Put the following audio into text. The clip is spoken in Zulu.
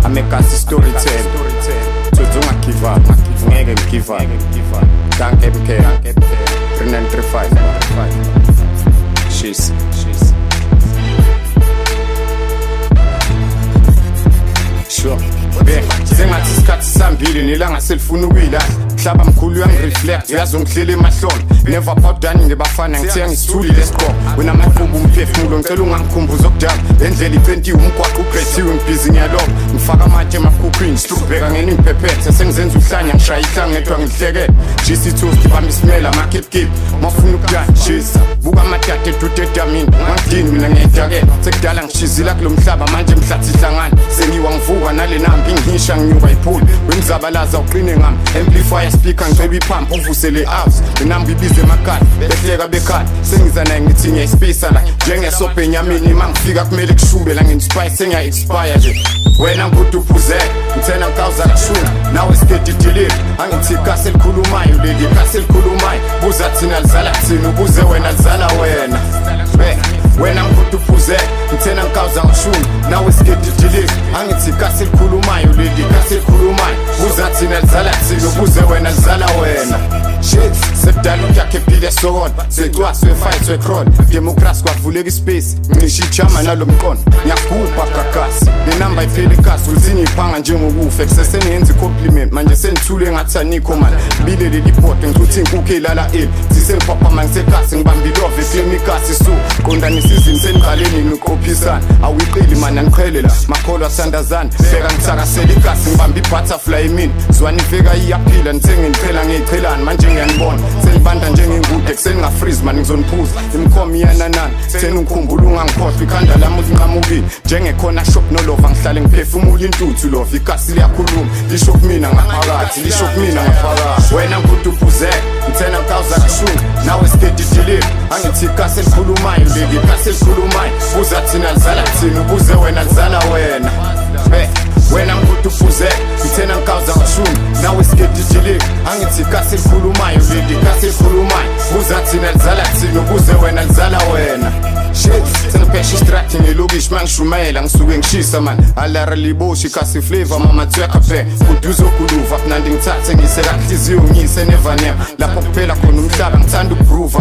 Amekasi storyteller. Tsotsi, unga-give up, ngeke ngi-give up. Dankie MK 3935. Shisa, shisa. Sure. Bheka, sengathi isikhathi sihambile, nelanga selifuna ukuyilahla. Hlaba mkhulu, uyangireflect, uyazi ngihleli emahlombe. Never pop down ngebafana, ngithiya ngisithulile esiqobo. Wena maqhubu umphefumulo, ngicela ungangikhumbuza okudala. Le ndlela icentiwe, umgwaqo ugrethiwe, ngibhizi ngiyaloba. Ngifaka amatshe emakhukhwini, sihlubheka ngeni ngiphephethe. Sengizenza uhlanya, ngishaya ihlanga ngedwa ngihlekele. Shisa i-toast, ibamba isimela, amakhipkhip. Mawufuna ukudala, shisa. Buka amadada edude edamini, ungangidini mina ngiyayidakela. Sekudala ngishizila kulo mhlaba, manje mhlathi ihlangane. Sengiwa ngivuka nale nambi ngihisha nginyuka iphula. Wemzabalaza uqine ngami, amplifier speaker ngicela ipump uvuse le house. Le namba ibize emakhaya, behleka bekhala. Sengiza naye ngithi ngiyayispisa la njengesobho enyameni. Uma ngifika kumele kushube la, ngi-inspire sengiya-expire nje. Wena ngudubhuzeka, ngithena ngikawuza kushuna nawe sigedidilile. Angithi ikasi elikhulumayo leli, ikasi elikhulumayo. Buza thina lizala thina, ubuze wena lizala wena. Be wena ngudubhuzeka, ngithena ngikawuza ngishuna nawe sigedidilile. Angithi ikasi elikhulumayo leli, ikasi elikhulumayo. Buza thina lizala thina, ubuze wena lizala wena. Shit, sekudala ukyakhe ephile sokona, secwaswe fight wecron democracy, kwavuleka ispace, ngisho ijama nalo mqondo. Ngiyagubha gagasi, le namba iphela ikasi, uthi ngiphanga njengokufa kusesengenza i-compliment. Manje senithule ngathi anikho mani. Bile leli bhodo, ngicuthi inkukhu elala eli sisengiphaphama ngisekasi, ngibamba ilove eklemikasi su qondanisa izini seniqale nini uqophisana. Awiqili mani, aniqhele la makholwa athandazana. Bheka ngithakasela ikasi, ngibamba i-butterfly emini zwana ifeka iyaphila. Nithenge ngichela ngiyichelani manje, ngiyanibona senibanda njengengude kuseni ngafreeze mani, ngizoniphuza imikhomo iyananana. Thena ungikhumbula, ungangikhohlwa, ikhanda lami linqamukile njengekhona shop nolova. Ngihlale ngiphefumula intuthu lova, ikasi liyakhuluma, lisho kumina ngaphakathi, lisho kumina ngaphakathi. Wena ngudubhuzeka, ngithena ngikawuza kushunga nawe sigedidilile. Angithi ikasi elikhulumayo leli, ikasi elikhulumayo. Buza thina lizala thina, ubuze wena lizala wena. Be wena ngudubhuzeka, ngithena ngikawuza ngishunga nawe sigedidilile. Angithi ikasi elikhulumayo leli, ikasi elikhulumayo. Buza thina lizala thina, ubuze wena lizala wena. Shit, sengiphesha istrati ngelokishi, mangishumayela ngisuke ngishisa man alara liboshi kasi flavor mama tsweka phe kuduzoguluva mnandi. Ngithathe ngise kanhliziyo, ngiyise never never lapho kuphela khona umhlaba. Ngithanda ukugroova.